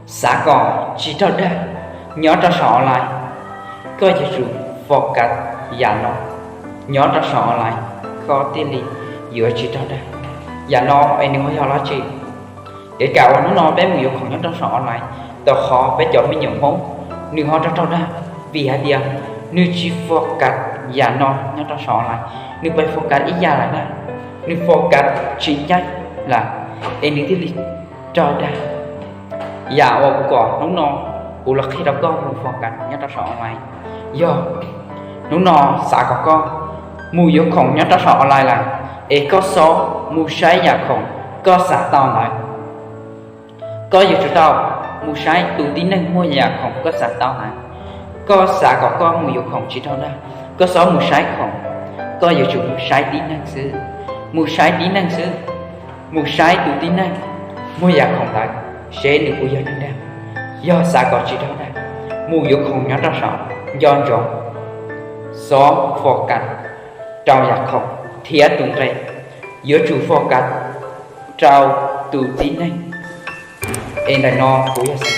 Xav kom tsis raug dag nyob rau saum online, koj yuav tsum focus yam no nyob rau saum online, koj thiaj li yuav tsis raug dag. Yam no es nws ho yog dab tsi? Kev kam uas hnub no peb mus yuav khoom nyob rau saum online, rau qhov peb cov me nyuam Hmoob nws ho raug raug dag vim hais tias nws tsis focus yam no nyob rau saum online, nws pais focus ib yam lawm ntag, nws focus tsis ncaj lawm, es nws thiaj li raug dag. Yam uas kuv kom hnub no kuv los qhia rau koj mus focus nyob rau saum online yog, hnub no xav kom koj mus yuav khoom nyob rau saum online lawm, es koj xob mus saib yam khoom koj xav tau ntawd. Koj yuav tsum tau mus saib tus tib neeg muag yam khoom koj xav tau ntawd. Koj xav kom koj mus yuav khoom tsis raug dag, koj xob mus saib khoom, koj yuav tsum mus saib tib neeg xwb, mus saib tib neeg xwb, mus saib tus tib neeg muag yam khoom ntawd seb nws puas yog neeg dag. Yog xav kom tsis raug dag mus yuav khoom nyob rau saum, nco ntsoov, xob focus rau yam khoom thiab tus nqe, yuav tsum focus rau tus tib neeg. Es ntawm no kuv yog Xeev